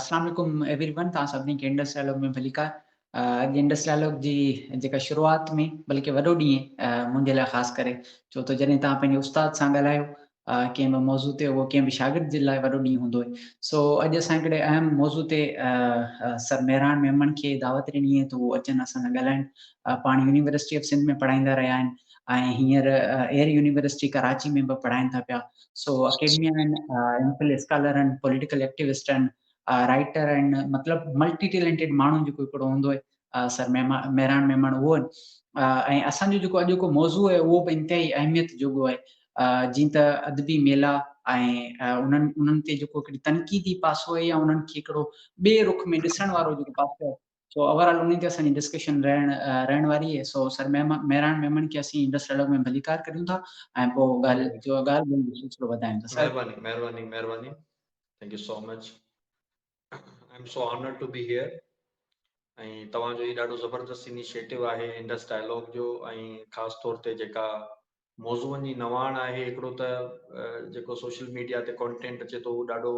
اسلام عليڪم every one, توهان سڀني کي انڊس ڊائلاگ ۾ ڀليڪار. اڄ انڊس ڊائلاگ جي جيڪا شروعات ۾ بلڪه وڏو ڏينهن منهنجي لاء خاص ڪري، ڇو ته جڏهن توهان پنهنجي استاد سان ڳالهايو ڪنهن به موضوع تي، اهو ڪنهن به شاگرد جي لاء وڏو ڏينهن هوندو آهي. سو اڄ اسان هڪڙي اهم موضوع تي سر مهراڻ ميمڻ کي دعوت ڏني آهي ته هو اچن اسان سان ڳالهائن. پاڻ يونيورسٽي آف سنڌ ۾ پڙهائيندا رهيا آهن ۽ هينئر ايئر يونيورسٽي ڪراچي ۾ به پڙهائن ٿا پيا. سو اڪيڊميا آهن، ايم فل اسڪالر آهن، پوليٽيڪل ايڪٽيوسٽ آهن، رائٽر آهن، مطلب ملٽي ٽيلنٽيڊ ماڻهو جيڪو هڪڙو هوندو آهي سر مهراڻ ميمڻ اهو آهن. ۽ اسان جو جيڪو اڄوڪو موضوع آهي اهو به انتهائي اهميت جوڳو آهي، جيئن ته ادبي ميلا ۽ انهن تي جيڪو هڪڙي تنقيدي پاسو آهي يا انهن کي هڪڙو ٻئي رخ ۾ ڏسڻ وارو جيڪو پاسو آهي. سو اوور آل انهي تي اسان جي ڊسڪشن رهڻ واري آهي. سو سر مهراڻ ميمڻ کي اسين انڊس ڊائلاگ ۾ ڀليڪار ڪريون ٿا ۽ پوء ڳالهه جو ڳالهه ٻولهه جو سلسلو وڌايون ٿا. سر مهرباني مهرباني مهرباني، thank you so much, I am so honoured to be here. ۽ توهان جو هي ڏاڍو زبردست انيشيٽو آهي انڊس ڊائلاگ جو، ۽ خاص طور تي جيڪا موضوعن جي نواڻ آهي. هڪڙو ته جيڪو سوشل ميڊيا تي ڪانٽينٽ اچي ٿو اهو ڏاڍو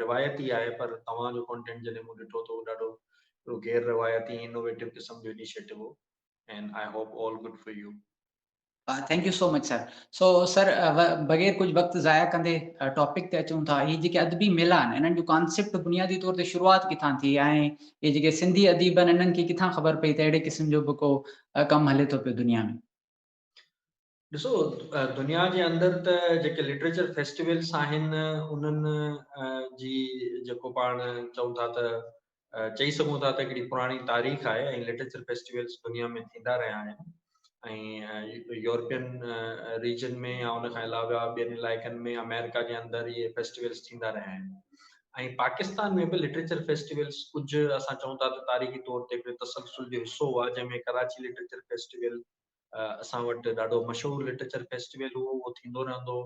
روايتي آهي، پر توهان جو ڪانٽينٽ جڏهن مون ڏٺو ته اهو ڏاڍو هڪڙو غير روايتي انوويٽو قسم جو انيشيٽو هو، and I hope all good for you. Thank you so much sir. So sir, بغير ڪجهه وقت ضايع ڪندي ٽاپڪ تي اچون ٿا. هي جيڪي ادبي ميلا آهن انهن جو ڪانسيپٽ بنيادي طور تي شروعات ڪٿان ٿي ۽ هي جيڪي سنڌي اديب آهن انهن کي ڪٿان خبر پئي ته اهڙي قسم جو به ڪو ڪم هلي ٿو پيو دنيا ۾؟ ڏسو، دنيا جي اندر ته جيڪي لٽريچر فيسٽيولس آهن انهن جي جيڪو پاڻ چئون ٿا ته چئي سگهون ٿا ته هڪڙي پراڻي تاريخ آهي، ۽ لٽريچر فيسٽيولس دنيا ۾ ٿيندا رهيا آهن، ۽ يورپين ريجن ۾ يا ان کان علاوه ٻين علائقن ۾ آمريڪا جي اندر اهي فيسٽيولس ٿيندا رهيا آهن، ۽ پاڪستان ۾ به لٽريچر فيسٽيولس ڪجهه اسان چئون ٿا ته تاريخي طور تي هڪڙي تسلسل جو حصو هئا، جنهن ۾ ڪراچي لٽريچر فيسٽيول اسان وٽ ڏاڍو مشهور لٽريچر فيسٽيول هو، اهو ٿيندو رهندو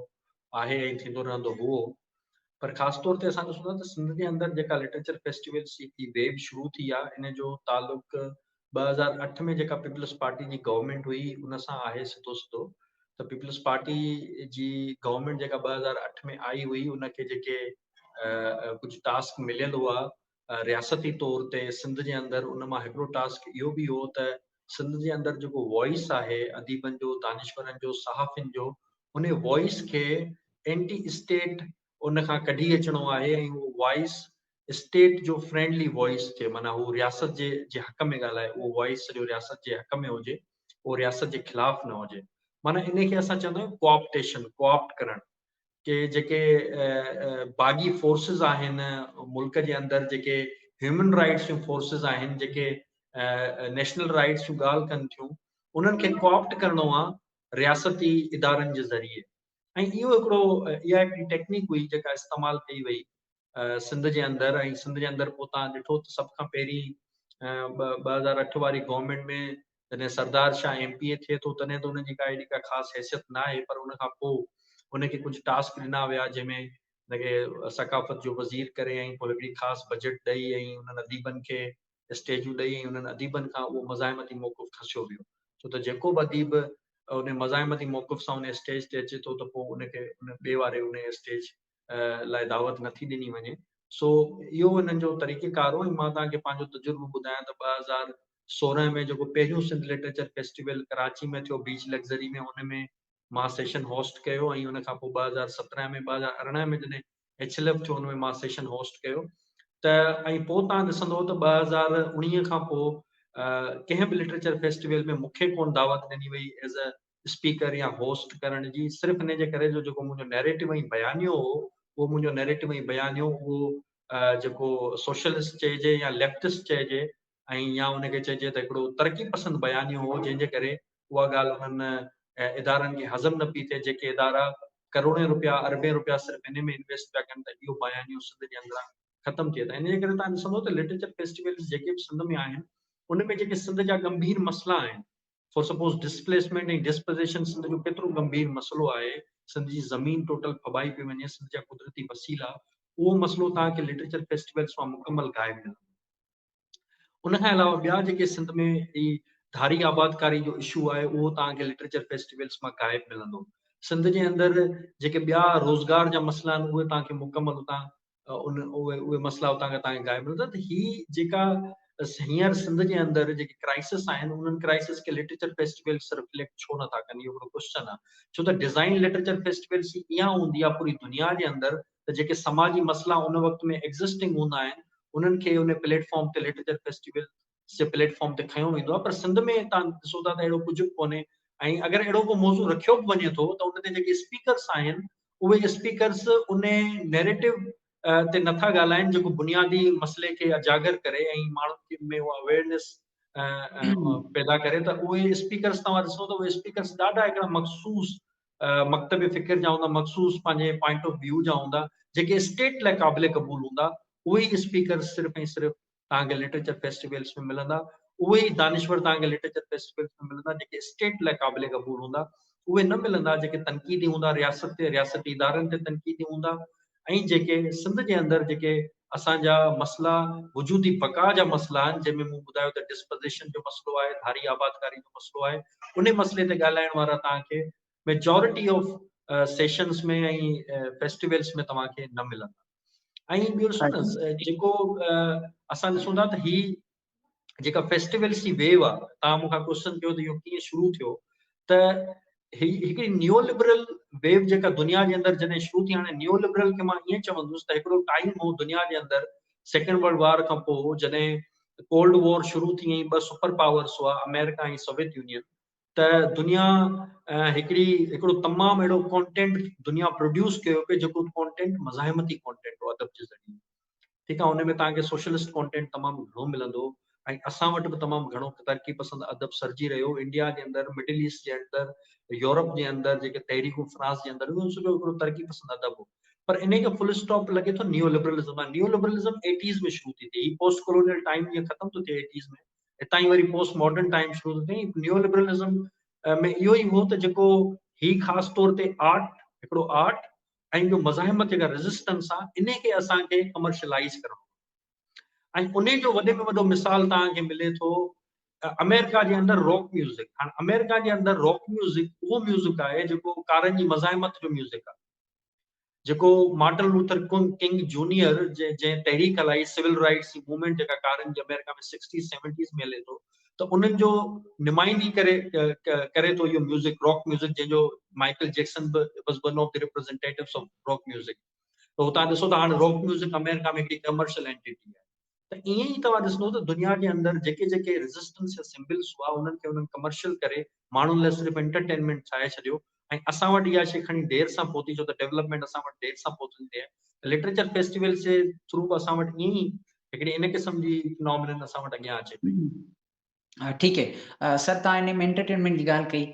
آهي ۽ ٿيندو رهندو هو. پر خاص طور تي اسان ڏسون ٿا ته سنڌ جي اندر جيڪا لٽريچر فيسٽيولس جي هڪڙي ويب شروع ٿي آهي، ان جو تعلق 2008 ۾ جيڪا پيپلز پارٽي جي گورنمينٽ هئي ان سان آهي سڌو سڌو. ته پيپلز پارٽي جي گورنمينٽ جيڪا 2008 ۾ آئي هئي، ان کي جيڪي ڪجهه ٽاسڪ مليل هئا رياستي طور تي سنڌ جي اندر، ان مان هڪڙو ٽاسڪ اهو به هو ته سنڌ جي اندر جيڪو وائس آهي اديبن جو، دانشورن جو، صحافين جو، ان وائس کي اينٽي اسٽيٽ ان کان ڪڍي اچڻو آهي ۽ اهو وائس اسٽيٽ جو فرينڊلي وائس ٿئي، معنيٰ هو رياست جي حق ۾ ڳالهائي، اهو وائس سڄو رياست جي حق ۾ هجي، اهو رياست جي خلاف نه هجي. معنيٰ ان کي اسان چوندا آهيون ڪوآپٽيشن، ڪوآپٽ ڪرڻ، ڪي جيڪي باغي فورسز آهن ملڪ جي اندر، جيڪي هيومن رائٽس جون فورسز آهن، جيڪي نيشنل رائٽس جون ڳالهه ڪن ٿيون، انهن کي ڪوآپٽ ڪرڻو آهي رياستي ادارن جي ذريعي. ۽ اهو هڪڙو اها هڪڙي ٽيڪنيڪ هئي جيڪا استعمال ڪئي وئي سنڌ جي اندر. ۽ سنڌ جي اندر پوء تان ڏٺو ته سڀ کان پهرين 2008 واري گورنمينٽ ۾ جڏهن سردار شاهه ايم پي اي ٿئي ٿو، تڏهن ته ان جي ڪا ايڏي ڪا خاص حيثيت نه آهي، پر ان کان پوء ان کي ڪجهه ٽاسڪ ڏنا ويا، جنهن ۾ ان کي ثقافت جو وزير ڪري ۽ پوء هڪڙي خاص بجيٽ ڏئي ۽ انهن اديبن کي اسٽيجون ڏئي ۽ انهن اديبن کان اهو مزاحمتي موقف کسيو ويو، ڇو ته جيڪو به اديب ان مزاحمتي موقف سان ان اسٽيج تي اچي ٿو ته پوء ان کي ان ٻئي واري ان اسٽيج لاء دعوت نٿي ڏني وڃي. سو اهو انهن جو طريقي ڪار هو. ۽ مان توهان کي پنهنجو تجربو ٻڌايان ته 2016 ۾ جيڪو پهريون سنڌ لٽريچر فيسٽيول ڪراچي ۾ ٿيو بيچ لگزري ۾، ان ۾ مان سيشن هوسٽ ڪيو، ۽ ان کان پوء 2017 ۾، 2018 ۾ جڏهن ايڇ ايل ايف ٿيو ان ۾ مان سيشن هوسٽ ڪيو. ته ۽ پوء توهان ڏسندو ته 2019 کان پوء ڪنهن به لٽريچر فيسٽيول ۾ مون کي ڪونه دعوت ڏني وئي ايز اي اسپيڪر يا هوسٽ ڪرڻ جي، صرف ان جي ڪري جو جيڪو منهنجو نيريٽو ۽ بيانيو هو، اهو منهنجو نيريٽو ۽ بيانيو اهو جيڪو سوشلسٽ چئجي يا ليفٽسٽ چئجي ۽ يا ان کي چئجي ته هڪڙو ترقي پسند بيانيو هو، جنهن جي ڪري اها ڳالهه انهن ادارن کي هضم نه پئي ٿئي، جيڪي ادارا ڪروڙين روپيا اربين روپيا صرف ان ۾ انويسٽ پيا ڪن ته اهو بيانيو سنڌ جي اندران ختم ٿئي. ته ان جي ڪري توهان ڏسندو ته لٽريچر فيسٽيولز جيڪي به سنڌ ۾ آهن، ان ۾ جيڪي سنڌ جا ڳنڀير مسئلا آهن، for suppose displacement ۽ disposition Sindh جو ڪيترو ڳنڀير مسئلو آهي، سنڌ جي زمين ٽوٽل ڦٻائي پئي وڃي، سنڌ جا قدرتي وسيلا، اهو مسئلو توهان کي لٽريچر فيسٽيولز مان مڪمل غائب ملندو. ان کان علاوه ٻيا جيڪي سنڌ ۾ هي ڌاري آبادڪاري جو اشو آهي، اهو توهان کي لٽريچر فيسٽيولز مان غائب ملندو. سنڌ جي اندر جيڪي ٻيا روزگار جا مسئلا آهن، اهي توهان کي مڪمل اتان ان اهي اهي مسئلا اتان کان توهان کي غائب ملندا ته هي جيڪا هينئر سنڌ جي اندر جيڪي ڪرائسس آهن انهن ڪرائسس کي لٽريچر فيسٽيولس ريفليڪٽ ڇو نٿا ڪن، اهو هڪڙو ڪوشچن آهي. ڇو ته ڊزائن لٽريچر فيسٽيولس جي اها هوندي آهي پوري دنيا جي اندر ته جيڪي سماجي مسئلا ان وقت ۾ ايگزسٽنگ هوندا آهن انهن کي ان پليٽ فارم تي لٽريچر فيسٽيول جي پليٽ فارم تي کنيو ويندو آهي، پر سنڌ ۾ تان ڏسو ٿا ته اهڙو ڪجهه به ڪونهي ۽ اگر اهڙو ڪو موضوع رکيو به وڃي ٿو ته ان تي جيڪي اسپيڪرس آهن اهي اسپيڪرس ان نيريٽو تي نٿا ڳالهائن جيڪو بنيادي مسئلي کي اجاگر ڪري ۽ ماڻهن کي ۾ اها اويئرنيس پيدا ڪري ته اهي اسپيڪرس توهان ڏسو ته اهي اسپيڪرس ڏاڍا هڪڙا مخصوص مڪتب فڪر جا هوندا، مخصوص پنهنجي پوائنٽ آف ويو جا هوندا، جيڪي اسٽيٽ لاء قابل قبول هوندا، اهي ئي اسپيڪرس صرف ۽ صرف توهان کي لٽريچر فيسٽيولز ۾ ملندا، اهي ئي دانشور توهان کي لٽريچر فيسٽيولز ۾ ملندا جيڪي اسٽيٽ لاء قابل قبول هوندا، اهي نه ملندا جيڪي تنقيدي هوندا، رياست تي، رياستي ادارن تي تنقيدي هوندا ۽ جيڪي سنڌ جي اندر جيڪي اسان جا مسئلا وجودي بقا جا مسئلا آهن، جنهن ۾ مون ٻڌايو ته ڊسپزيشن جو مسئلو آهي، ڌاري آبادڪاري جو مسئلو آهي، انهي مسئلي تي ڳالهائڻ وارا توهان کي ميجارٽي آف سيشنز ۾ ۽ فيسٽيولز ۾ توهان کي نه ملندا. ۽ ٻيو ڏسو نه جيڪو اسان ڏسون ٿا ته هي جيڪا فيسٽيولز جي ويو آ، توهان مون کان ڪوشچن ڪيو ته اهو ڪيئن شروع ٿيو، ته هي هڪڙي نيو لبرل ويو جيڪا دنيا جي اندر جڏهن شروع ٿي، هاڻي نيو لبرل کي مان ائين چوندس ته هڪڙو ٽائيم هو دنيا جي اندر سيڪنڊ ورلڊ وار کان پوء جڏهن ڪولڊ وار شروع ٿي ۽ ٻه سپر پاورس هئا آمريڪا ۽ سوويت يونين، ته دنيا هڪڙي هڪڙو تمام اهڙو ڪانٽينٽ دنيا پروڊيوس ڪيو پئي جيڪو ڪانٽينٽ مزاحمتي ڪانٽينٽ هو ادب جي ذريعي، ٺيڪ آهي، ان ۾ توهان کي سوشلسٽ ڪانٽينٽ تمام گهڻو ملندو ۽ اسان وٽ به تمام گهڻو ترقي پسند ادب سرجي رهيو، انڊيا جي اندر، مڊل ايسٽ جي اندر، يورپ جي اندر جيڪي تحريڪون فرانس جي اندر اهو سڄو هڪڙو ترقي پسند ادب هو، پر انهي کي فل اسٽاپ لڳي ٿو نيو لبرلزم. نيو لبرلزم ايٽيز ۾ شروع ٿي ٿئي، هي پوسٽ ڪولونيل ٽائيم جيئن ختم ٿو ٿئي ايٽيز ۾ هتان ئي وري پوسٽ ماڊرن ٽائيم شروع ٿو ٿئي. نيو لبرلزم ۾ اهو ئي هو ته جيڪو هي خاص طور تي آرٽ، هڪڙو آرٽ ۽ ٻيو مزاحمت جيڪا ريزسٽنس آ، انهي کي اسان کي ڪمرشلائيز ڪرڻو ۽ انهي جو وڏي ۾ وڏو مثال توهان کي ملي ٿو آمريڪا جي اندر راڪ ميوزڪ. هاڻ آمريڪا جي اندر راڪ ميوزڪ اهو ميوزڪ آهي جيڪو ڪارن جي مزاحمت جو ميوزڪ آ، جيڪو مارٽن لوٿر ڪنگ جونيئر جنهن تحريڪ هلائي سول رائٽس جي موومينٽ جيڪا ڪارن جي آمريڪا ۾ سڪسٽيز سيونٽيز ۾ هلي ٿو ته انهن جو نمائندگي ڪري ڪري ٿو اهو ميوزڪ راڪ ميوزڪ، جنهن جو مائيڪل جيڪسن به was one of the representatives of rock music. ته هتان ڏسو ته هاڻي راڪ ميوزڪ آمريڪا ۾ هڪڙي ڪمرشل اينٽيٽي آهي. ته ائين ئي توهان ڏسندو ته دنيا جي اندر جيڪي جيڪي ريزسٽنس جا سمبلس هئا انهن کي انهن ڪمرشل ڪري ماڻهن لاء صرف انٽرٽينمينٽ ٺاهي ڇڏيو ۽ اسان وٽ اها شيء کڻي دير سان پهتي، ڇو ته ڊيولپمينٽ اسان وٽ دير سان پهچندي آهي ته لٽريچر فيسٽيول جي ٿرو به اسان وٽ ائين ئي هڪڙي ان قسم جي فنامينن اسان وٽ اڳيان اچي پئي. ٺيڪ هي سر، توهان ان ۾ انٽرٽينمينٽ جي ڳالهه ڪئي،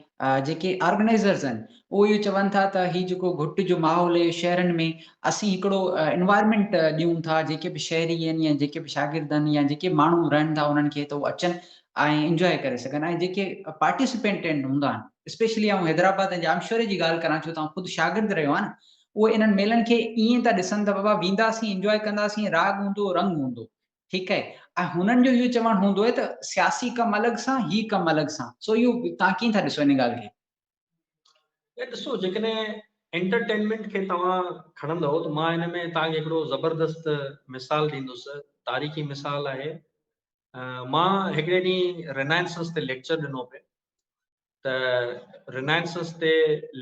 جيڪي آرگنائزرز آهن اهو اهو چون ٿا ته هي جيڪو گهٽ جو ماحول آهي شهرن ۾ اسين هڪڙو انوائرمينٽ ڏيون ٿا جيڪي به شهري آهن يا جيڪي به شاگرد آهن يا جيڪي ماڻهو رهن ٿا انهن کي ته هو اچن ۽ انجوائي ڪري سگهن ۽ جيڪي پارٽيسپينٽ هوندا آهن اسپيشلي آئون حيدرآباد ۽ ڄامشوري جي ڳالهه ڪران ڇو ته آئون خود شاگرد رهيو آهيان نه، اهي انهن ميلن کي ائين ٿا ڏسن ته بابا وينداسين انجوائي ڪنداسين، راڳ هوندو رنگ هوندو، ٺيڪ آهي، ۽ هنن جو اهو چوڻ هوندو آهي ته سياسي ڪم الڳ سان هي ڪم الڳ سان، سو اهو توهان ڪيئن ٿا ڏسو ان ڳالهه کي؟ يار ڏسو جيڪڏهن انٽرٽينمينٽ کي توهان کڻندؤ ته مان ان ۾ توهان کي هڪڙو زبردست مثال ڏيندس، تاريخي مثال آهي. مان هڪڙي ڏينهن رينائنسنس تي ليڪچر ڏنو پئي ته رينائنسنس تي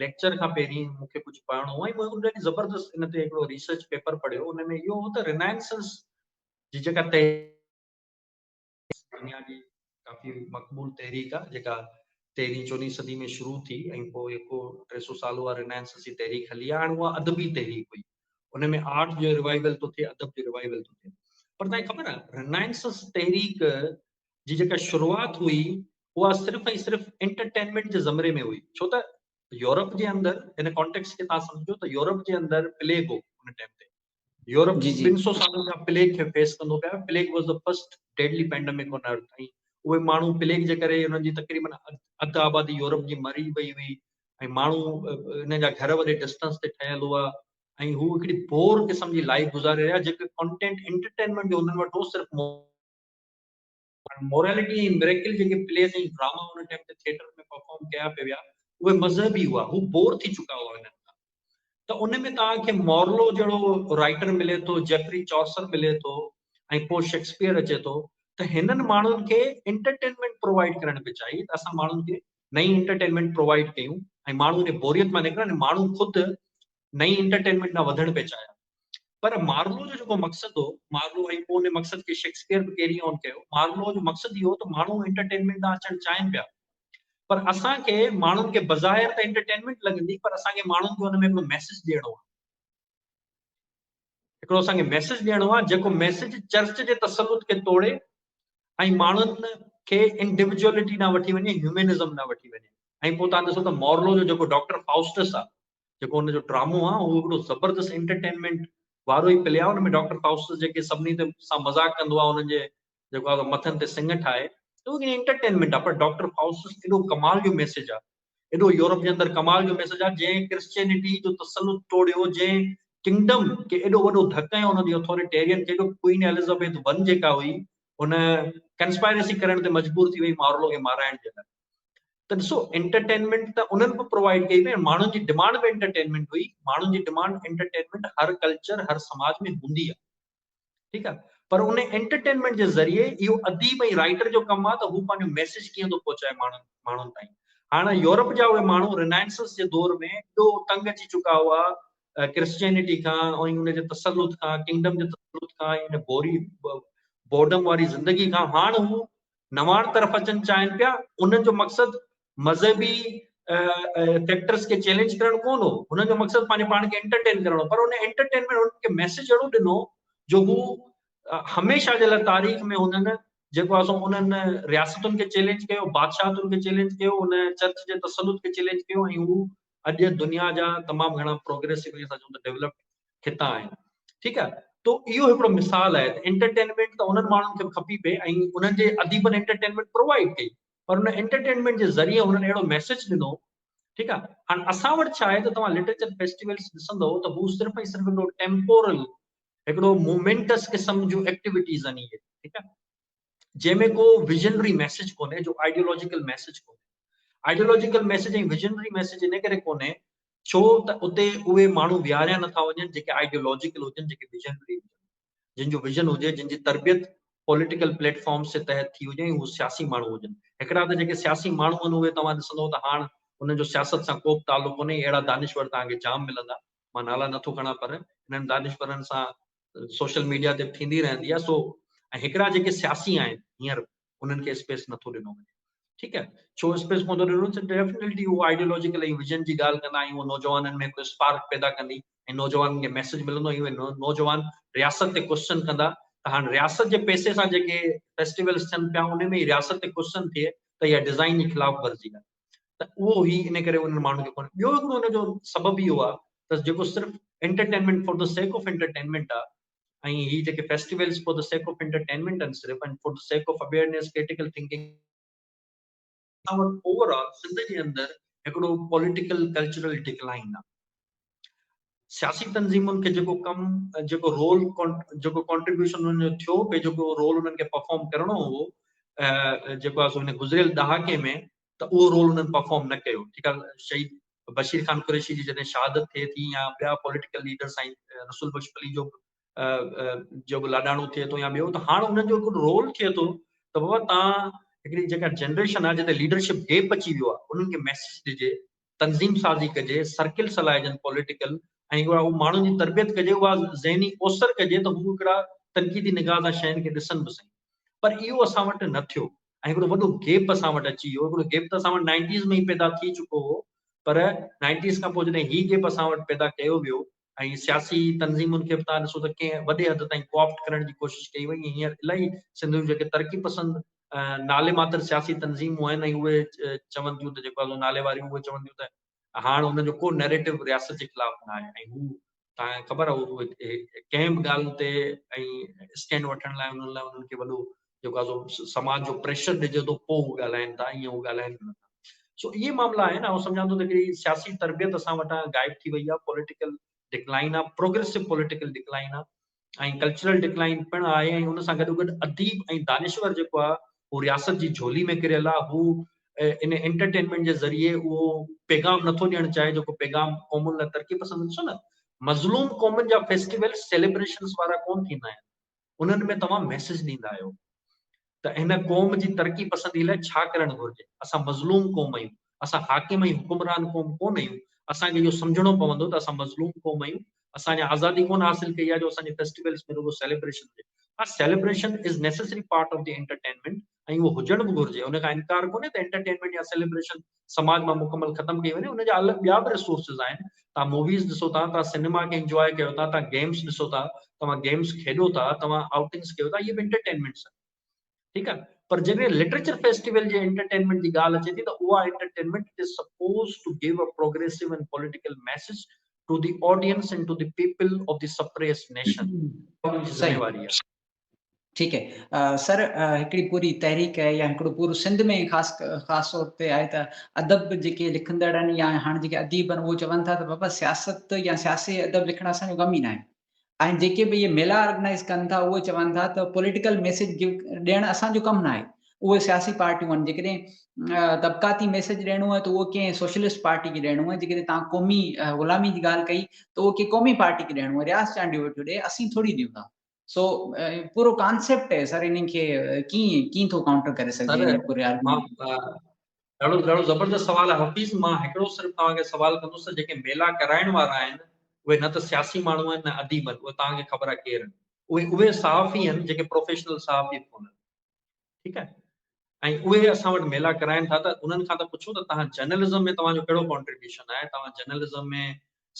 ليڪچر کان پهرين مون کي ڪجهه پڙهڻو هو ۽ مون هڪڙو ڏاڍي زبردست ان تي هڪڙو ريسرچ پيپر پڙهيو، ان ۾ اهو هو ته رينائنسنس جي جيڪا تحريڪ دنيا جي ڪافي مقبول تحريڪ آهي جيڪا تيرهين چوڏهين صدي ۾ شروع ٿي ۽ پوء هڪ 300 سال اها رينائنسنس جي تحريڪ هلي آهي. هاڻي اها ادبي تحريڪ هئي، ان ۾ آرٽ جو ريوائيول ٿو ٿئي، ادب جو ريوائيول ٿو ٿئي، پر توهان کي خبر آهي رينائنسنس تحريڪ جي جيڪا شروعات هئي اها صرف ۽ صرف انٽرٽينمينٽ جي زمري ۾ هئي، ڇو ته يورپ جي اندر ان ڪانٽيڪس کي توهان سمجهو ته يورپ جي اندر پليگ هو ان ٽائيم تي، يورپ جي جي ٻن سو سالن کان پليگ کي فيس ڪندو پيو، plague was the first deadly pandemic on earth ۽ اهي ماڻهو پليگ جي ڪري انهن جي تقريبن اڌ آبادي يورپ جي مري وئي هئي ۽ ماڻهو انهن جا گهر وڏي ڊسٽنس تي ٺهيل هئا ۽ هو هڪڙي بور قسم جي لائف گذاري رهيا، جيڪو ڪانٽينٽ انٽرٽينمينٽ جو انهن وٽ هو صرف مورالٽي ۽ مريڪل جيڪي پليز ۽ ڊراما ان ٽائيم تي ٿيٽر ۾ پرفارم ڪيا پئي ويا اهي مذهبي هئا، هو بور ٿي چڪا هئا انهن کان. ته ان ۾ توهان کي مارلو جهڙو رائيٽر ملي ٿو، جيفري چوسر ملي ٿو ۽ پوء شيڪسپيئر اچي ٿو ته هنن ماڻهن کي انٽرٽينمينٽ پرووائيڊ ڪرڻ پئي چاهي ته اسان ماڻهن کي نئين انٽرٽينمينٽ پرووائيڊ ڪيون ۽ ماڻهو ان بوريت مان نڪرن ۽ ماڻهو خود نئين انٽرٽينمينٽ ڏانهن وڌڻ پئي چاهيا. پر مارلو جو جيڪو مقصد هو، مارلو ۽ پوء ان مقصد کي شيڪسپيئر به ڪيري آن ڪيو، مارلو جو مقصد اهو هو ته ماڻهو انٽرٽينمينٽ ڏانهن اچڻ چاهين پيا پر اسان کي ماڻهن کي بظاهر ته انٽرٽينمينٽ لڳندي پر اسان کي ماڻهن کي ان ۾ هڪڙو ميسج ڏيڻو آهي، هڪڙو اسان کي ميسج ڏيڻو آهي جيڪو ميسج چرچ جي تسلط کي توڙي ۽ ماڻهن کي انڊيويجوئلٽي ڏانهن وٺي وڃي، هيومنزم ڏانهن وٺي وڃي. ۽ پوء تان ڏسو ته مارلو جو جيڪو ڊاڪٽر فائوسٽس آهي، جيڪو ان جو ڊرامو آهي، اهو هڪڙو زبردست انٽرٽينمينٽ وارو ئي پلي آهي. ان ۾ ڊاڪٽر فائوسٽس جيڪي سڀني تي سان مذاق ڪندو آهي، انهن جي جيڪو آهي مٿن تي سڱ ٺاهي ته اهو انٽرٽينمينٽ آهي، پر ڊاڪٽر فائوسٽس ايڏو ڪمال جو ميسيج آهي، ايڏو يورپ جي اندر ڪمال جو ميسيج آهي، جنهن ڪرسچينٽي جو تسلط ٽوڙيو، جنهن ڪنگڊم کي ايڏو وڏو ڌڪ هنيو ان جي اٿاريٽيرين کي، جو ڪوئين ايلزابيٿ ون جيڪا هئي ان ڪنسپائرسي ڪرڻ تي مجبور ٿي وئي مارلو کي مارائڻ جي لاء. ته ڏسو انٽرٽينمينٽ ته انهن به پرووائيڊ ڪئي پئي، ماڻهن جي ڊمانڊ به انٽرٽينمينٽ هئي، ماڻهن جي ڊمانڊ انٽرٽينمينٽ هر ڪلچر هر سماج ۾ هوندي آهي، ٺيڪ آ، پر ان انٽرٽينمينٽ جي ذريعي اهو اديب ۽ رائيٽر جو ڪم آ ته هو پنهنجو ميسيج ڪيئن ٿو پهچائي ماڻهن تائين. هاڻ يورپ جا اهي ماڻهو رينائنسنس جي دور ۾ ايڏو تنگ اچي چڪا هئا ڪرسچينٽي کان ۽ ان جي تسلط کان، ڪنگڊم جي تسلط کان ۽ ان بوري بورڊم واري زندگي کان، هاڻ هو نواڻ طرف اچن چاهين پيا. انهن جو مقصد مذهبي فيڪٽرز کي چئلينج ڪرڻ ڪونه هو، انهن جو مقصد پنهنجي پاڻ کي انٽرٽين ڪرڻ هو، پر ان انٽرٽينمينٽ انهن کي ميسيج اهڙو ڏنو جو هو هميشه جي لاء تاريخ ۾ انهن جيڪو آهي سو انهن رياستن کي چئلينج ڪيو، بادشاهتن کي چئلينج ڪيو، ان چرچ جي تسلط کي چئلينج ڪيو ۽ هو اڄ دنيا جا تمام گهڻا پروگريسو ۽ اسان چئون ته ڊيولپڊ خطا آهن. ٺيڪ آهي، تو اهو هڪڙو مثال آهي ته انٽرٽينمينٽ ته انهن ماڻهن کي به کپي پئي ۽ انهن جي اديبن انٽرٽينمينٽ پرووائيڊ ڪئي، پر ان انٽرٽينمينٽ جي ذريعي هنن اهڙو ميسيج ڏنو. ٺيڪ آهي، هاڻ اسان وٽ ڇا آهي ته توهان لٽريچر فيسٽيولس ڏسندو ته هو صرف ۽ صرف هڪڙو ٽيمپورل هڪڙو مومينٽس قسم جون ايڪٽيوٽيز آهن اهي، ٺيڪ آهي، جنهن ۾ ڪو ويزنري ميسيج ڪونهي، جو آئيڊيولوجيڪل ميسيج ڪونهي. آئيڊيولوجيڪل ميسيج ۽ ويزنري ميسيج ان ڪري ڪونهي ڇو ته اتي اهي ماڻهو ويهاريا نٿا وڃن جيڪي آئيڊيولوجيڪل هجن، جيڪي ويزنري هجن، جن جو ويزن هجي، جن جي تربيت پوليٽيڪل پليٽ فارمز جي تحت ٿي هجي ۽ هو سياسي ماڻهو هجن. هڪڙا ته جيڪي سياسي ماڻهو آهن اهي توهان ڏسندو ته هاڻ انهن جو سياست سان ڪو به تعلق ڪونهي، اهڙا دانشور توهان کي جام ملندا، مان نالا نٿو کڻان پر انهن دانشورن سان سوشل ميڊيا تي به ٿيندي رهندي آهي. سو ۽ هڪڙا جيڪي سياسي آهن هينئر انهن کي اسپيس نٿو ڏنو وڃي، ٺيڪ آهي، ڇو اسپيس ڪونه ٿو ڏنو وڃي؟ ڊيفنيٽلي اهو آئيڊيولوجيڪل ۽ ويزن جي ڳالهه ڪندا ۽ اهو نوجوانن ۾ هڪڙو اسپارڪ پيدا ڪندي ۽ نوجوانن کي ميسج ملندو ۽ اهي نوجوان رياست تي ڪوشچن ڪندا ته هاڻ رياست جي پئسي سان جيڪي فيسٽيولس ٿين پيا ان ۾ ئي رياست تي ڪوشچن ٿئي ته اها ڊزائن جي خلاف ورزي آهي، ته اهو هي ان ڪري انهن ماڻهن کي ڪونه. ٻيو هڪڙو ان جو سبب اهو آهي ته جيڪو صرف entertainment for the sake of entertainment آهي ۽ هي جيڪي festivals for the sake of entertainment آهن صرف ۽ for the sake of awareness critical thinking, اسان وٽ اوور آل سنڌ جي اندر هڪڙو پوليٽيڪل ڪلچرل ڊڪلائن آهي. سياسي تنظيمن کي جيڪو ڪم، جيڪو رول، جيڪو ڪنٽريبيوشن انهن جو ٿيو پئي، جيڪو رول انهن کي پرفارم ڪرڻو هو جيڪو آهي سو هن گذريل ڏهاڪي ۾ ته اهو رول انهن پرفارم نه ڪيو. ٺيڪ آهي، شهيد بشير خان قريشي جي جڏهن شهادت ٿئي ٿي يا ٻيا پوليٽيڪل ليڊر سائين رسول بخش پليجو جو به لاڏاڻو ٿئي ٿو يا ٻيو، ته هاڻ انهن جو هڪڙو رول ٿئي ٿو ته بابا تان هڪڙي جيڪا جنريشن آهي جتي ليڊرشپ گيپ اچي ويو آهي انهن کي ميسج ڏجي، تنظيم سازي ڪجي، سرڪلز هلائجن پوليٽيڪل ۽ اها ماڻهن جي تربيت ڪجي، اها ذهني اوسر ڪجي ته هو هڪڙا تنقيدي نگاهه سان شين کي ڏسن به سهي. پر اهو اسان وٽ نه ٿيو ۽ هڪڙو وڏو گيپ اسان وٽ اچي ويو. هڪڙو گيپ ته اسان وٽ نائنٽيز ۾ ئي پيدا ٿي چڪو هو، پر نائنٽيز کان پوء جڏهن هي گيپ اسان وٽ پيدا ڪيو ويو ۽ سياسي تنظيمن کي به توهان ڏسو ته ڪنهن وڏي حد تائين ڪوآپٽ ڪرڻ جي ڪوشش ڪئي وئي ۽ هينئر الاهي سنڌ جون جيڪي ترقي پسند نالي ماتر سياسي تنظيمون آهن ۽ اهي چون ٿيون ته جيڪو آهي نالي واريون اهي چون ٿيون ته هاڻ انهن جو ڪو نيريٽو رياست جي خلاف نه آهي ۽ هو توهان کي خبر آهي ڪنهن به ڳالهه تي ۽ اسٽينڊ وٺڻ لاء انهن لاء انهن کي وڏو جيڪو آهي سو سماج جو پريشر ڏجي ٿو پوء هو ڳالهائن ٿا، ائين هو ڳالهائن به نٿا. سو اهي معاملا آهن. آئون سمجهان ٿو ته هڪڙي سياسي تربيت اسان وٽان غائب ٿي وئي آهي، پوليٽيڪل ڊڪلائن آهي، پروگريسو پوليٽيڪل ڊڪلائن آهي ۽ ڪلچرل ڊڪلائن پڻ آهي ۽ ان سان گڏوگڏ اديب ۽ دانشور جيڪو آهي هو رياست جي جهولي ۾ ڪريل آهي، هو ان انٽرٽينمينٽ جي ذريعي اهو پيغام نٿو ڏيڻ چاهي جيڪو پيغام قومن لاء ترقي پسند ڏسو نه مظلوم قومن جا فيسٽيول سيليبريشنس وارا ڪون ٿيندا آهن انهن ۾ توهان ميسيج ڏيندا آهيو ته هن قوم جي ترقي پسندي لاء ڇا ڪرڻ گهرجي، اسان مظلوم قوم آهيون، اسان حاڪم ۽ حڪمران قوم ڪونه آهيون، اسان کي اهو سمجهڻو پوندو ته اسان مظلوم قوم آهيون، اسان اڃا آزادي ڪونه حاصل ڪئي آهي جو اسان جي فيسٽيولز ۾ رڳو سيليبريشن هجي. ها celebration is necessary part of the entertainment ۽ اهو هجڻ به گهرجي، ان کان انڪار ڪونهي ته انٽرٽينمينٽ يا سيليبريشن سماج مان مڪمل ختم ڪئي وڃي ان جا الڳ ٻيا به ريسورسز آهن توهان موويز ڏسو ٿا توهان سئنيما کي انجواء ڪيو ٿا توهان گيمز ڏسو ٿا توهان گيمز کيڏو ٿا توهان آئوٽنگس ڪيو ٿا اهي به انٽرٽينمينٽس آهن ٺيڪ آهي پر جڏهن لٽريچر فيسٽيول جي انٽرٽينمينٽ جي ڳالهه اچي ٿي ته اها entertainment it is suppose to give a progressive and political message to the audience and to the people of the suppressed nation ان جي ذميواري آهي. ٺيڪ هي سر هڪڙي پوري تحريڪ آهي يا هڪڙو پورو سنڌ ۾ خاص خاص طور تي آهي ته ادب جيڪي لکندڙ آهن يا هاڻي جيڪي اديب آهن اهو چون ٿا ته بابا سياست يا سياسي ادب لکڻ اسان جو ڪم ئي ناهي ۽ جيڪي به اهي ميلا آرگنائز ڪن ٿا اهي چون ٿا ته پوليٽيڪل ميسج ڏيڻ اسان جو ڪم ناهي اهي سياسي پارٽيون آهن جيڪڏهن طبقاتي ميسج ڏيڻو آهي ته اهو ڪنهن سوشلسٽ پارٽي کي ڏيڻو آهي جيڪڏهن تان قومي غلامي جي ڳالهه ڪئي ته اهو ڪنهن قومي پارٽي کي ڏيڻو آهي رياض چانڊيو ويٺو ڏي اسين ٿوري ڏيون ٿا سو پورو ڪانسيپٽ آهي سر انهن کي ڪيئن ڪيئن ٿو ڪائونٽر ڪري سگهجي ان پوري آرگيومينٽ ڏاڍو ڏاڍو زبردست سوال آهي حفيظ مان هڪڙو صرف توهان کي سوال ڪندس ته جيڪي ميلا ڪرائڻ وارا آهن اهي نه ته سياسي ماڻهو آهن نه اديب آهن اهي توهان کي خبر آهي ڪير آهن اهي اهي صحافي آهن جيڪي پروفيشنل صحافي به ڪونهن ٺيڪ آهي ۽ اهي اسان وٽ ميلا ڪرائن ٿا ته انهن کان ته پڇو ته توهان جرنلزم ۾ توهان جو ڪهڙو ڪانٽريبيوشن آهي توهان جرنلزم ۾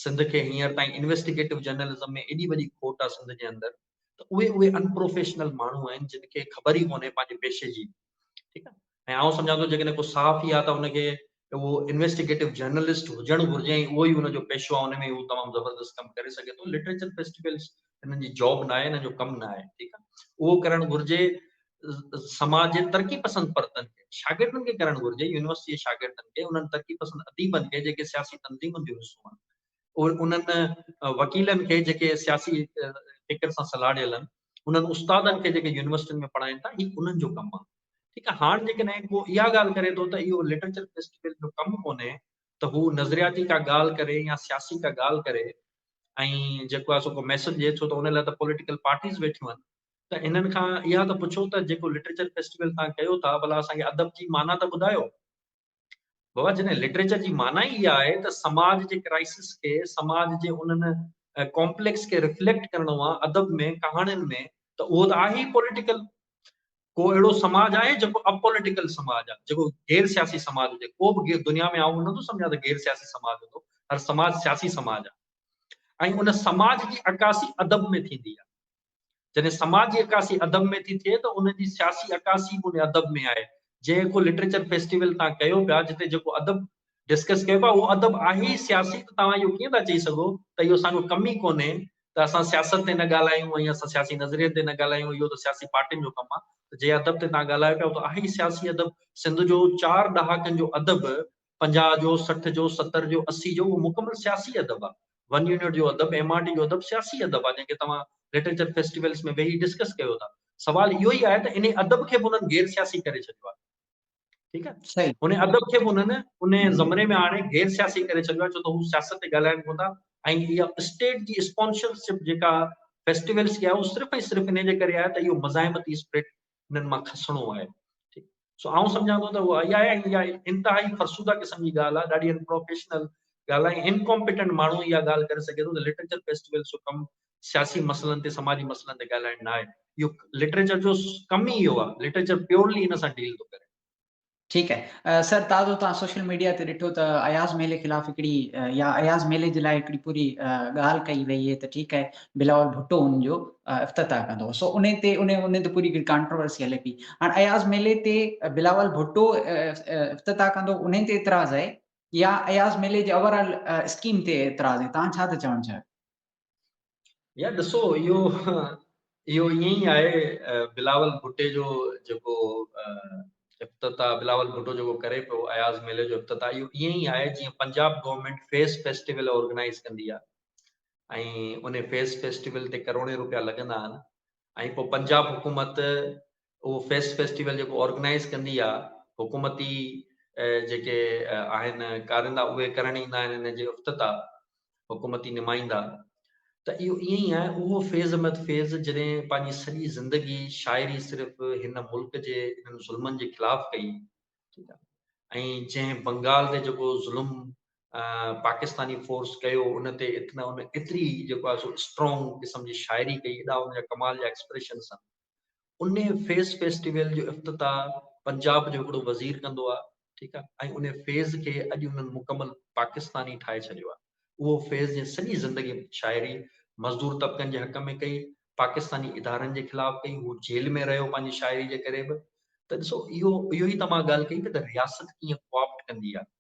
سنڌ کي هينئر تائين انويسٽيگيٽو جرنلزم ۾ ايڏي وڏي کوٽ آهي سنڌ جي اندر ته اهي اهي انپروفيشنل ماڻهو آهن جن کي خبر ئي ڪونهي پنهنجي پيشي جي ٺيڪ آهي ۽ آئون سمجهان ٿو جيڪڏهن ڪو صحافي آهي ته ان کي اهو انويسٽيگيٽو جرنلسٽ هجڻ گهرجي ۽ اهو ئي ان جو پيشو آهي ان ۾ هو تمام زبردست ڪم ڪري سگهي ٿو لٽريچر فيسٽيولز انهن جي جاب نه آهي انهن جو ڪم نه آهي ٺيڪ آهي اهو ڪرڻ گهرجي سماج جي ترقي پسند پرتن کي شاگردن کي ڪرڻ گهرجي يونيورسٽي جي شاگردن کي انهن ترقي پسند اديبن کي جيڪي سياسي تنظيمن جو حصو آهن انهن وڪيلن کي جيڪي سياسي فڪر سان سلهاڙيل آهن انهن استادن کي جيڪي يونيورسٽين ۾ پڙهائين ٿا هي انهن جو ڪم آهي ٺيڪ آهي هاڻ جيڪڏهن ڪو اها ڳالهه ڪري ٿو ته اهو لٽريچر فيسٽيول جو ڪم ڪونهي ته هو نظرياتي ڪا ڳالهه ڪري يا سياسي ڪا ڳالهه ڪري ۽ جيڪو آهي سو ڪو ميسج ڏئي ڇو ته ان لاء ته پوليٽيڪل پارٽيز ويٺيون آهن ته انهن کان اها ته پڇو ته جيڪو لٽريچر فيسٽيول تان ڪيو ٿا ڀلا اسان کي ادب جي معنيٰ ته ٻڌايو بابا جڏهن لٽريچر جي معنيٰ ئي اها آهي ته سماج جي ڪرائسس کي سماج جي انهن ڪامپليڪس کي ريفليڪٽ ڪرڻو آهي ادب ۾ ڪهاڻين ۾ ته اهو ته آهي ئي پوليٽيڪل ڪو اهڙو سماج آهي جيڪو اپوليٽيڪل سماج آهي جيڪو غير سياسي سماج هجي ڪو به دنيا ۾ آئون نٿو سمجهان ته غير سياسي سماج هوندو هر سماج سياسي سماج آهي ۽ ان سماج جي عڪاسي ادب ۾ ٿيندي آهي جڏهن سماج جي عڪاسي ادب ۾ ٿي ٿئي ته ان جي سياسي عڪاسي به ان ادب ۾ آهي جيڪو لٽريچر فيسٽيول تان ڪيو پيا جتي جيڪو ادب ڊسڪس ڪيو پيا اهو ادب آهي ئي سياسي ته توهان اهو ڪيئن ٿا چئي سگهو ته اهو اسان جو ڪم ئي ڪونهي ته اسان سياست تي نه ڳالهايون ۽ اسان سياسي نظرين تي نه ڳالهايون اهو ته سياسي پارٽين جو ڪم آهي ته جنهن ادب تي توهان ڳالهايو پيا اهو ته آهي ئي سياسي ادب سنڌ جو چار ڏهاڪن جو ادب 50 جو 60 جو 70 جو 80 جو اهو مڪمل سياسي ادب آهي ون يونٽ جو ادب ايم آر ٽي جو ادب سياسي ادب آهي جنهن کي توهان لٽريچر فيسٽيولز ۾ ويهي ڊسڪس ڪيو ٿا سوال اهو ئي آهي ته انهي ادب کي به انهن غير سياسي ڪري ڇڏيو آهي ٺيڪ آهي صحيح ان ادب کي به انهن ان زمري ۾ آڻي غير سياسي ڪري ڇڏيو آهي ڇو ته هو سياست تي ڳالهائن ڪون ٿا ۽ اها اسٽيٽ جي اسپانسرشپ جيڪا فيسٽيولز کي آهي اهو صرف ۽ صرف ان جي ڪري آهي ته اهو مزاحمتي اسپرٽ انهن مان کسڻو آهي ٺيڪ سو آئون سمجهان ٿو ته اها اها آهي ۽ اها انتهائي فرسوده قسم جي ڳالهه آهي ڏاڍي انپروفيشنل ڳالهه آهي انڪمپيٽنٽ ماڻهو اها ڳالهه ڪري سگهي ٿو ته لٽريچر فيسٽيولز جو ڪم سياسي مسئلن تي سماجي مسئلن تي ڳالهائڻ نه آهي اهو لٽريچر جو ڪم ئي اهو آهي لٽريچر پيورلي ان سان ڊيل ٿو ڪري. ٺيڪ آهي سر تازو توهان سوشل ميڊيا تي ڏٺو ته اياز ميلي خلاف هڪڙي يا اياز ميلي جي لاء هڪڙي پوري ڳالهه ڪئي وئي آهي ته ٺيڪ آهي بلاول ڀٽو ان جو افتتاح ڪندو سو ان تي ان ان تي پوري هڪڙي ڪانٽروورسي هلي پئي هاڻ اياز ميلي تي بلاول ڀٽو افتتاح ڪندو ان تي اعتراض آهي يا اياز ميلي جي اوور آل اسڪيم تي اعتراض آهي توهان ڇا ٿا چوڻ چاهيو؟ يار ڏسو اهو اهو ائين ئي آهي بلاول ڀٽي جو جيڪو افتتاح بلاول ڀٽو جيڪو ڪري پيو اياز ميلي جو افتتاح اهو ائين ئي آهي جيئن Punjab government Faiz festival organise ڪندي آهي ۽ ان فيس فيسٽيول تي ڪروڙين روپيا لڳندا آهن ۽ پوء پنجاب حڪومت اهو فيس فيسٽيول جيڪو آرگنائز ڪندي آهي حڪومتي جيڪي آهن ڪارندا اهي ڪرڻ ايندا آهن ان جي افتتاح حڪومتي نمائندا ته اهو ائين ئي آهي اهو فيض احمد فيض جڏهن پنهنجي سڄي زندگي شاعري صرف هن ملڪ جي انهن ظلمن جي خلاف ڪئي ٺيڪ آهي ۽ جنهن بنگال تي جيڪو ظلم پاڪستاني فورس ڪيو ان تي اتنا ان ايتري جيڪو آهي سو اسٽرانگ قسم جي شاعري ڪئي ايڏا ان جا ڪمال جا ايڪسپريشنس آهن ان فيض فيسٽيول جو افتتاح پنجاب جو هڪڙو وزير ڪندو آهي ٺيڪ آهي ۽ ان فيض کي اڄ انهن مڪمل پاڪستاني ٺاهي ڇڏيو آهي اهو فيض جنهن سڄي زندگي شاعري مزدور طبقن جي حق ۾ ڪئي پاڪستاني ادارن جي خلاف ڪئي هو جيل ۾ رهيو پنهنجي شاعري جي ڪري به ته ڏسو اهو اهو ئي ته مان ڳالهه ڪئي ته رياست ڪيئن ڪوآپٽ ڪندي آهي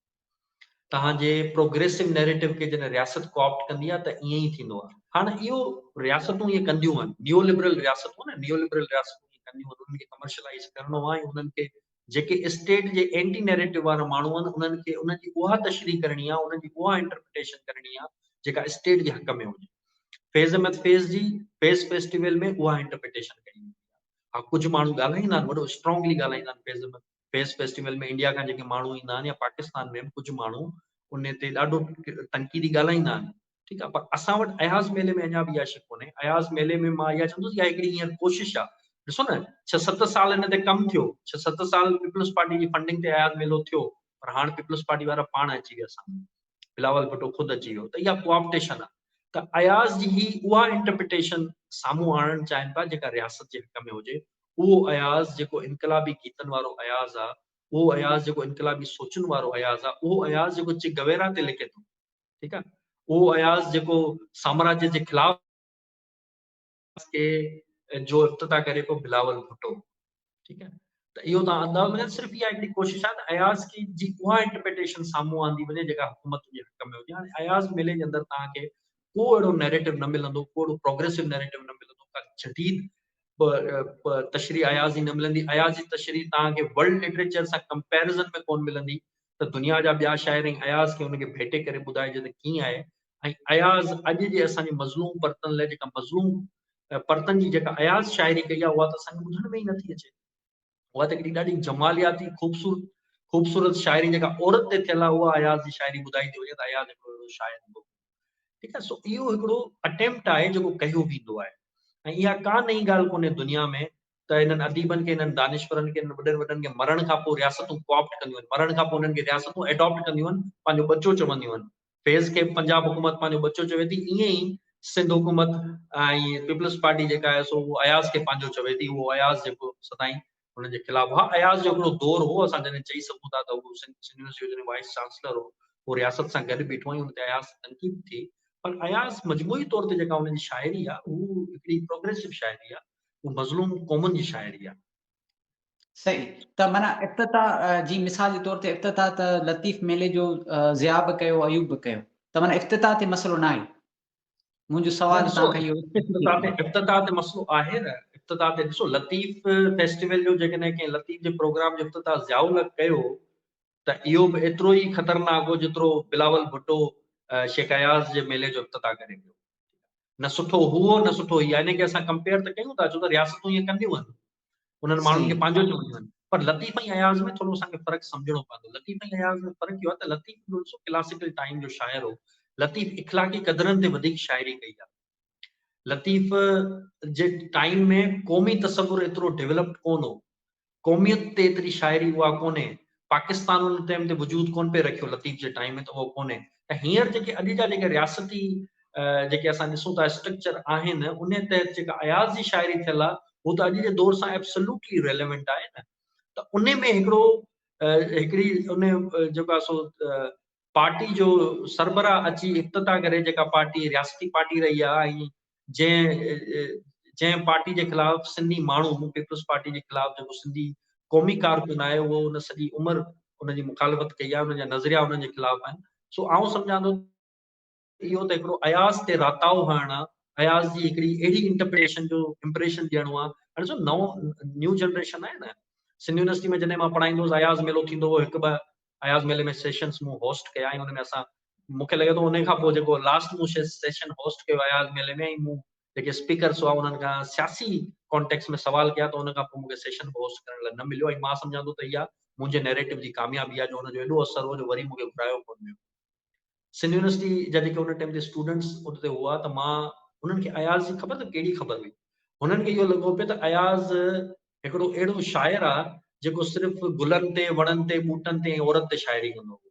توهان جي پروگريسو نيريٽو کي جڏهن رياست ڪوآپٽ ڪندي آهي ته ائين ئي ٿيندو آهي. هاڻ اهو رياستون ائين ڪنديون آهن، نيو لبرل رياستون نه، نيو لبرل رياستون ائين ڪنديون آهن، انهن کي ڪمرشلائيز ڪرڻو آهي ۽ انهن کي جيڪي اسٽيٽ جي اينٽي نيريٽو وارا ماڻهو آهن انهن کي انهن جي اها تشريح ڪرڻي آهي، انهن جي اها انٽرپريٽيشن ڪرڻي آهي جيڪا اسٽيٽ جي حق ۾ هجي. فيض احمد فيض جي فيض فيسٽيول ۾ اها انٽرپريٽيشن ڪئي ويندي آهي. ها ڪجهه ماڻهو ڳالهائيندا آهن، وڏو اسٽرانگلي ڳالهائيندا آهن فيض احمد فيس فيسٽيول ۾ انڊيا کان جيڪي ماڻهو ايندا آهن يا پاڪستان ۾ به ڪجهه ماڻهو ان تي ڏاڍو تنقيدي ڳالهائيندا آهن ٺيڪ آهي پر اسان وٽ اياز ميلي ۾ اڃا به اها شي ڪونهي اياز ميلي ۾ مان اها چوندس اها هڪڙي هينئر ڪوشش آهي ڏسو نه ڇهه ست سال ان تي ڪم ٿيو ڇهه ست سال پيپلز پارٽي جي فنڊنگ تي اياز ميلو ٿيو پر هاڻ پيپلز پارٽي وارا پاڻ اچي ويا سامهون بلاول ڀٽو خود اچي ويو ته اها ڪوآپٽيشن آهي ته اياز جي هي اها انٽرپريٽيشن سامهون آڻڻ چاهين پيا جيڪا رياست جي حق ۾ هجي اهو اياز جيڪو انقلابي گيتن وارو اياز آ، اهو اياز جيڪو انقلابي سوچن وارو اياز آ، اهو اياز جيڪو چي گويرا تي لکي ٿو، ٺيڪ آ، اهو اياز جيڪو سامراجيت جي خلاف کي جو افتتاح ڪري پيو بلاول ڀٽو، ٺيڪ آ، ته اهو تان اندازو لڳايو صرف اها هڪڙي ڪوشش آ ته اياز کي جي اها انٽرپريٽيشن سامهون آندي وڃي جيڪا حڪومت جي حق ۾ هجي. هاڻي اياز ميلي جي اندر توهان کي ڪو اهڙو نيريٽو نه ملندو، ڪو اهڙو پروگريسو نيريٽو نه ملندو، ڪا جديد تشريح اياز جي نه ملندي، اياز جي تشريح توهان کي ورلڊ لٽريچر سان ڪمپيرزن ۾ ڪونه ملندي ته دنيا جا ٻيا شاعر ۽ اياز کي ان کي ڀيٽي ڪري ٻڌائجي ته ڪيئن آهي ۽ اياز اڄ جي اسان جي مظلوم پرتن لاء جيڪا مظلوم پرتن جي جيڪا اياز شاعري ڪئي آهي اها ته اسان کي ٻڌڻ ۾ ئي نٿي اچي. اها ته هڪڙي ڏاڍي جمالياتي خوبصورت خوبصورت شاعري جيڪا عورت تي ٿيل آهي اها اياز جي شاعري ٻڌائي ٿي وڃي ته اياز هڪڙو اهڙو شاعر هوندو ٺيڪ آهي سو اهو هڪڙو اٽيمپٽ آهي جيڪو ڪيو ويندو آهي ۽ اها ڪا نئين ڳالهه ڪونهي دنيا ۾ ته انهن اديبن کي انهن دانشورن کي انهن وڏن وڏن کي مرڻ کان پوء رياستون ڪوآپٽ ڪنديون آهن مرڻ کان پوء انهن کي رياستون ايڊاپٽ ڪنديون آهن پنهنجو ٻچو چونديون آهن فيض کي به پنجاب حڪومت پنهنجو ٻچو چوي ٿي ائين ئي سنڌ حڪومت ۽ پيپلز پارٽي جيڪا آهي سو اهو اياز کي پنهنجو چوي ٿي اهو اياز جيڪو سدائين انهن جي خلاف ها اياز جو هڪڙو دور هو اسان جڏهن چئي سگهون ٿا ته هو سنڌ يونيورسٽي جو جڏهن وائيس چانسلر هو هو رياست سان گڏ بيٺو ۽ ان تي اياز تي تنقيد ٿي پر اياز مجموعي طور تي جيڪا ان جي شاعري آهي هو هڪڙي پروگريسو شاعري آهي هو مظلوم قومن جي شاعري آهي. صحيح ته معنيٰ افتتاح جي مثال جي طور تي افتتاح ته لطيف ميلي جو ضياء به ڪيو ايوب به ڪيو ته معنيٰ افتتاح تي مسئلو نه آهي منهنجو سوال تان کان اهو افتتاح تي مسئلو آهي نه افتتاح تي ڏسو لطيف فيسٽيول جو جيڪڏهن ڪنهن لطيف جي پروگرام جو افتتاح ضياء الحق ڪيو ته اهو به ايترو ئي خطرناڪ هو جيترو بلاول ڀٽو شيخ اياز جي ميلي جو افتتاح ڪري پيو. نه سٺو هو نه سٺو هي آهي. ان کي اسان ڪمپيئر ته ڪيون ٿا ڇو ته رياستون ائين ڪنديون آهن انهن ماڻهن کي پنهنجو چونديون آهن پر لطيف ۽ اياز ۾ ٿورو اسان کي فرق سمجهڻو پوندو. لطيف ۽ اياز ۾ فرق اهو آهي ته لطيف ڏسو ڪلاسيڪل ٽائيم جو شاعر هو. لطيف اخلاقي قدرن تي وڌيڪ شاعري ڪئي آهي. لطيف جي ٽائيم ۾ قومي تصور ايترو ڊيولپڊ ڪونه هو. قوميت تي ايتري شاعري اها ڪونهي. پاڪستان ان ٽائيم تي وجود ڪونه پئي رکيو لطيف جي ٽائيم ۾ ته اهو ڪونهي. ته هينئر جيڪي اڄ جا جيڪي رياستي جيڪي اسان ڏسون ٿا اسٽرڪچر آهن انهي تحت جيڪا اياز جي شاعري ٿيل آهي هو ته اڄ جي دور سان ايبسولوٽلي ريليونٽ آهي نه ته انهي ۾ هڪڙو هڪڙي انهي جيڪو آهي سو پارٽي جو سربراهه اچي افتتاح ڪري جيڪا پارٽي رياستي پارٽي رهي آهي ۽ جنهن جنهن پارٽي جي خلاف سنڌي ماڻهو پيپلز پارٽي جي خلاف جيڪو سنڌي قومي ڪارڪن آهي اهو ان سڄي عمر ان جي مخالفت ڪئي آهي ان جا نظريا انهن جي خلاف آهن سو آئون سمجهان ٿو اهو ته هڪڙو اياز تي راتاؤ هڻڻ آهي اياز جي هڪڙي اهڙي انٽرپريٽيشن جو امپريشن ڏيڻو آهي هاڻي ڏسو نئون نيو جنريشن آهي نه سنڌ يونيورسٽي ۾ جڏهن مان پڙهائيندو هوس اياز ميلو ٿيندو هو هڪ ٻه اياز ميلي ۾ سيشنز مون هوسٽ ڪيا ۽ ان ۾ اسان مون کي لڳي ٿو ان کان پوء جيڪو لاسٽ مون سيشن هوسٽ ڪيو اياز ميلي ۾ ۽ مون جيڪي اسپيڪرس هئا انهن کان سياسي ڪانٽيڪس ۾ سوال ڪيا ته ان کان پوء مون کي سيشن به هوسٽ ڪرڻ لاء نه مليو ۽ مان سمجهان ٿو ته اها منهنجي نيريٽو جي ڪاميابي آهي جو ان جو ايڏو اثر هو جو وري مون کي گهرايو ڪونه ويو. سنڌ يونيورسٽي جا جيڪي ان ٽائيم تي اسٽوڊنٽس اتي هئا ته مان انهن کي اياز جي خبر ته ڪهڙي خبر هئي. هنن کي اهو لڳو پئي ته اياز هڪڙو اهڙو شاعر آهي جيڪو صرف گلن تي، وڻن تي، ٻوٽن تي ۽ عورت تي شاعري ڪندو هو.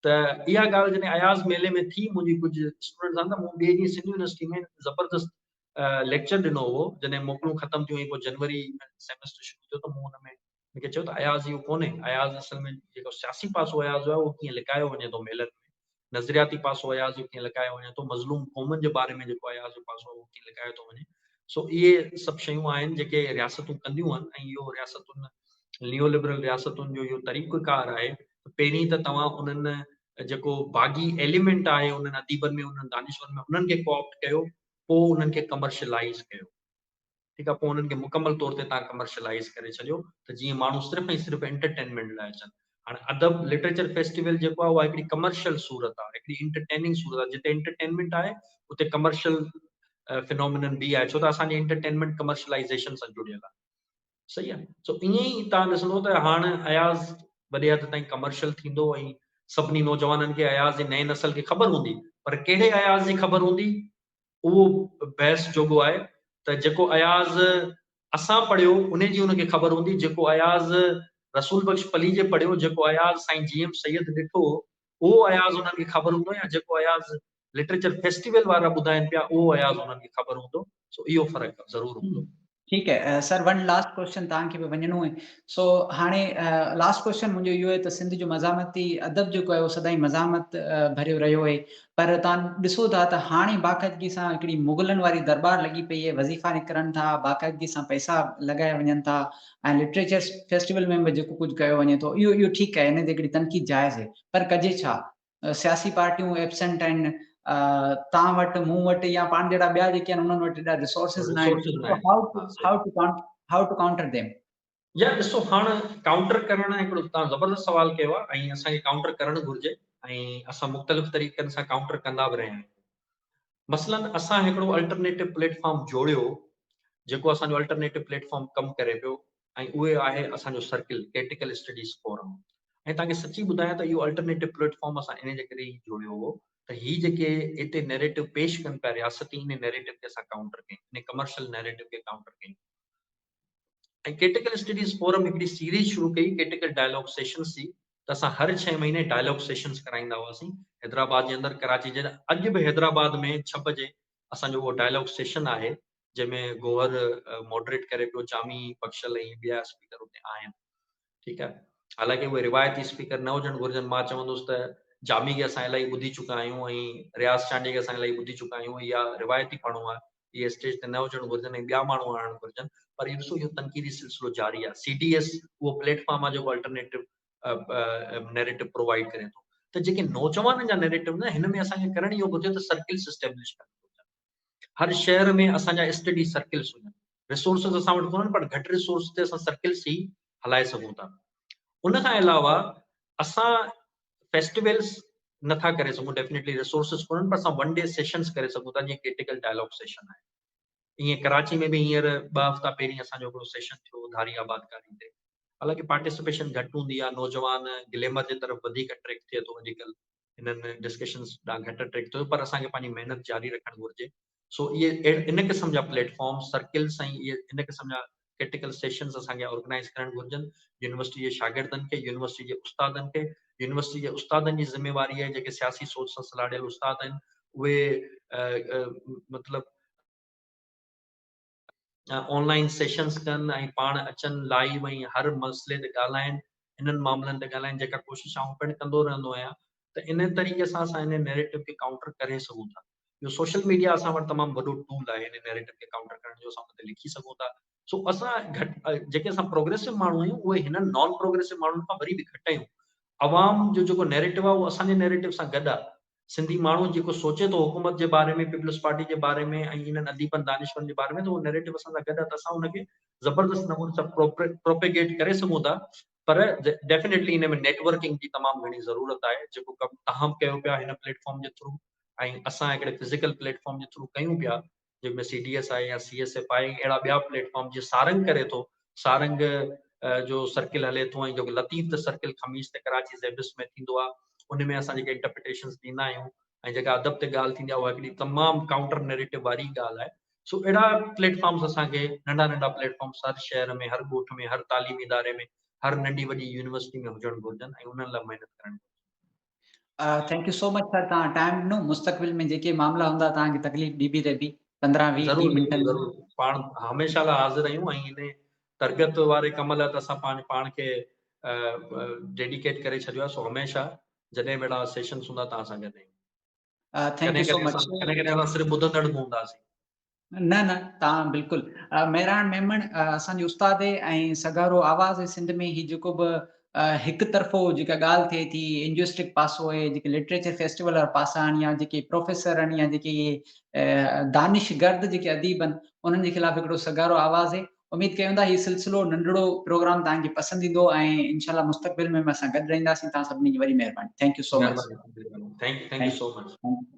ته اها ڳالهه جڏهن اياز ميلي ۾ ٿي منهنجي ڪجهه اسٽوڊنٽس سان ته مون ٻئي ڏينهن سنڌ يونيورسٽي ۾ زبردست ليڪچر ڏنو هو جڏهن موڪلون ختم ٿيون ۽ پوء جنوري ۾ سيمسٽر شروع ٿيو ته مون ان ۾ مون کي چيو ته اياز اهو ڪونهي، اياز اصل ۾ جيڪو سياسي پاسو اياز جو آهي اهو ڪيئن لڪايو وڃي ٿو ميلن ۾، نظرياتي پاسو اياز جو ڪيئن لڪايو وڃي ٿو، مظلوم قومن جي باري ۾ جيڪو اياز جو پاسو آهي اهو ڪيئن لڪايو ٿو وڃي. سو اهي سڀ شيون آهن جيڪي رياستون ڪنديون آهن ۽ اهو رياستن نيو لبرل رياستن جو اهو طريقو ڪار آهي ته پهرين ته توهان انهن جيڪو باغي ايليمينٽ آهي انهن اديبن ۾ انهن دانشورن ۾ انهن کي ڪوآپٽ ڪيو پوء انهن کي ڪمرشلائيز ڪيو. ٺيڪ آ پوء انهن کي مڪمل طور تي توهان ڪمرشلائيز ڪري ڇڏيو ته جيئن ماڻهو صرف ۽ صرف انٽرٽينمينٽ لاء اچن. هاڻي ادب لٽريچر فيسٽيول جيڪو آهي اها هڪڙي ڪمرشل صورت آهي، هڪڙي انٽرٽيننگ صورت آهي، جتي انٽرٽينمينٽ آهي اتي ڪمرشل فنومينن به آهي ڇو ته اسان جي انٽرٽينمينٽ ڪمرشلائيزيشن سان جڙيل آهي. صحيح آهي سو ائين ئي توهان ڏسندو ته هاڻ اياز وڏي حد تائين ڪمرشل ٿيندو ۽ سڀني نوجوانن کي اياز جي نئين نسل کي خبر هوندي پر ڪهڙي اياز جي خبر هوندي اهو بحث جوڳو آهي ته جيڪو اياز اسان پڙهيو انهي جي ان کي خبر هوندي، جيڪو اياز رسول بخش پليجي پڙهيو، جيڪو اياز سائين جي ايم سيد ڏٺو اهو اياز انهن کي خبر هوندو يا جيڪو اياز لٽريچر فيسٽيول وارا ٻڌائين پيا اهو اياز انهن کي خبر هوندو، سو اهو فرق ضرور هوندو. ٺيڪ آهي سر ون لاسٽ ڪوشچن توهان کي به وڃڻو آهي سو هاڻي لاسٽ ڪوشچن منهنجو اهو آهي ته سنڌ جو مزاحمتي ادب جيڪو آهي اهو سدائين مزاحمت ڀريو رهيو آهي پر توهان ڏسو ٿا ته هاڻي باقاعدگي سان هڪڙي مغلن واري درٻار لڳي پئي آهي وظيفا نڪرن ٿا باقاعدگي سان پئسا لڳايا وڃن ٿا ۽ لٽريچر فيسٽيول ۾ به جيڪو ڪجهه ڪيو وڃي ٿو اهو اهو ٺيڪ آهي ان تي هڪڙي تنقيد جائز آهي پر ڪجي ڇا سياسي پارٽيون ايبسنٽ آهن توهان وٽ مون وٽ يا پاڻ جهڙا ٻيا جيڪي آهن انهن وٽ ايڏا ريسورسز نه آهن how how to how to counter them. يار ڏسو هاڻ ڪائونٽر ڪرڻ هڪڙو توهان زبردست سوال ڪيو آهي ۽ اسان کي ڪائونٽر ڪرڻ گهرجي ۽ اسان مختلف طريقن سان ڪائونٽر ڪندا به رهيا آهيون مثلا اسان هڪڙو الٽرنيٽو پليٽ فارم جوڙيو جيڪو اسان جو الٽرنيٽو پليٽ فارم ڪم ڪري پيو ۽ اهي آهي اسان جو سرڪل ڪرٽيڪل اسٽڊيز فورم ۽ توهان کي سچي ٻڌايان ته اهو الٽرنيٽو پليٽ فارم اسان ان جي ڪري ئي جوڙيو هو ته هي جيڪي هتي نيريٽو پيش ڪن پيا رياستي ان نيريٽو کي اسان ڪائونٽر ڪيون ان ڪمرشل نيريٽو کي ڪائونٽر ڪيون ۽ ڪرٽيڪل اسٽڊيز فورم هڪڙي سيريز شروع ڪئي ڪرٽيڪل ڊائلاگ سيشنز جي ته اسان هر ڇهين مهيني ڊائلاگ سيشنز ڪرائيندا هئاسين حيدرآباد جي اندر ڪراچي جي اڄ به حيدرآباد ۾ ڇهه بجي اسان جو اهو ڊائلاگ سيشن آهي جنهن ۾ گوهر ماڊريٽ ڪري پيو، جامي بخشل ۽ ٻيا اسپيڪر اتي آهن. ٺيڪ آهي. حالانڪه اهي روايتي اسپيڪر نه هجڻ گهرجن. مان چوندس ته جامي کي اسان الاهي ٻڌي چڪا آهيون ۽ رياض چانڊيي کي اسان الاهي ٻڌي چڪا آهيون. اها روايتي پڻو آهي. اهي اسٽيج تي نه هجڻ گهرجن ۽ ٻيا ماڻهو آڻڻ گهرجن. پر اهو ڏسو اهو تنقيدي سلسلو جاري آهي. سي ڊي ايس اهو پليٽ فارم آهي جيڪو الٽرنيٽو نيريٽو پرووائيڊ ڪري ٿو. ته جيڪي نوجوانن جا نيريٽو نه هن ۾ اسان کي ڪرڻ اهو گهرجي ته سرڪلس اسٽيبلش ڪرڻ گهرجن. هر شهر ۾ اسان جا اسٽڊي سرڪلس هجن. ريسورسز اسان وٽ ڪونهن پر گهٽ ريسورس تي اسان سرڪلس ئي هلائي سگهون ٿا. ان کان علاوه اسان فيسٽيولز نٿا ڪري سگهون ڊيفنيٽلي ريسورسز ڪونهن پر اسان ون ڊي سيشنز ڪري سگهون ٿا جيئن ڪرٽيڪل ڊائلاگ سيشن آهي. ائين ڪراچي ۾ به هينئر ٻه هفتا پهرين اسان جو هڪڙو سيشن ٿيو ڌاري آبادڪاري تي. حالانڪه پارٽيسپيشن گهٽ هوندي آهي نوجوان گليمر جي طرف وڌيڪ اٽريڪٽ ٿئي ٿو اڄڪلهه. انهن ڊسڪشنز ڏانهن گهٽ اٽريڪٽ ٿيو پر اسان کي پنهنجي محنت جاري رکڻ گهرجي سو اهي ان قسم جا پليٽ فارم سرڪلس ۽ اهي ان قسم جا ڪرٽيڪل سيشنز اسان کي آرگنائز ڪرڻ گهرجن يونيورسٽي جي شاگردن کي يونيورسٽي جي استادن کي يونيورسٽي جي استادن جي ذميواري آهي جيڪي سياسي سوچ سان سلهاڙيل استاد آهن اهي مطلب آن لائن سيشنز ڪن ۽ پاڻ اچن لائيو ۽ هر مسئلي تي ڳالهائن انهن معاملن تي ڳالهائن جيڪا ڪوشش آئون پڻ ڪندو رهندو آهيان ته ان طريقي سان اسان ان نيريٽو کي ڪائونٽر ڪري سگهون ٿا جو سوشل ميڊيا اسان وٽ تمام وڏو ٽول آهي ان نيريٽو کي ڪائونٽر ڪرڻ جو اسان ان تي لکي سگهون ٿا سو اسان گهٽ جيڪي اسان پروگريسو ماڻهو آهيون اهي هنن نان پروگريسو ماڻهن کان وري به گهٽ آهيون عوام جو جيڪو نيريٽو آهي اهو اسان جي نيريٽو سان گڏ آهي سنڌي ماڻهو جيڪو سوچي ٿو حڪومت جي باري ۾ پيپلز پارٽي جي باري ۾ ۽ انهن اديبن دانشورن جي باري ۾ ته اهو نيريٽو اسان سان گڏ آهي ته اسان ان کي زبردست نموني سان پروپيگيٽ ڪري سگهون ٿا پر ڊيفينيٽلي ان ۾ نيٽورڪنگ جي تمام گهڻي ضرورت آهي جيڪو ڪم توهان به ڪيو پيا هن پليٽ فارم جي ٿرو ۽ اسان هڪڙي فزيڪل پليٽ فارم جي ٿرو ڪيون پيا جنهن ۾ سي ڊي ايس آهي يا سي ايس ايف آهي اهڙا ٻيا پليٽ فارم جيئن سارنگ ڪري ٿو سارنگ جو سرڪل هلي ٿو ۽ جيڪو لطيف ته سرڪل خميس تي ڪراچي زيبس ۾ ٿيندو آهي ان ۾ اسان جيڪي انٽرپريٽيشنز ڏيندا آهيون ۽ جيڪا ادب تي ڳالهه ٿيندي آهي اها هڪڙي تمام ڪائونٽر نيريٽو واري ڳالهه آهي سو اهڙا پليٽ فارمز اسان کي ننڍا ننڍا پليٽ فارمز هر شهر ۾ هر ڳوٺ ۾ هر تعليمي اداري ۾ هر ننڍي وڏي يونيورسٽي ۾ هجڻ گهرجن ۽ انهن لاء محنت ڪرڻ گهرجي. Thank you so much سر توهان ٽائيم ڏنو مستقبل ۾ جيڪي معاملا هوندا توهان کي تڪليف ڏبي رهبي 15 20 30 منٽن ضرور پاڻ هميشه لاء حاضر آهيون ۽ ان تربيت واري ڪم لاء ته اسان پنهنجي پاڻ کي ڊيڊيڪيٽ ڪري ڇڏيو آهي سو هميشه جڏهن به اهڙا سيشنز هوندا توهان سان گڏ آهيون thank you سو مچ ڪڏهن ڪڏهن اسان صرف ٻڌندڙ به هونداسين نه نه تان بلڪل مهراڻ ميمڻ اسان جي استاد ۽ سگهارو آواز آهي سنڌ ۾ هي جيڪو به هڪ طرفو جيڪا ڳالهه ٿئي ٿي انجوسٽڪ پاسو آهي جيڪي لٽريچر فيسٽيول وارا پاسا آهن يا جيڪي پروفيسر آهن يا جيڪي اهي دانش گرد جيڪي اديب آهن انهن جي خلاف هڪڙو سگهارو آواز آهي اميد ڪيون ٿا هي سلسلو ننڍڙو پروگرام توهان کي پسند ايندو ۽ انشاء الله مستقبل ۾ به اسان گڏ رهنداسين توهان سڀني جي وڏي مهرباني thank you so much thank you so much.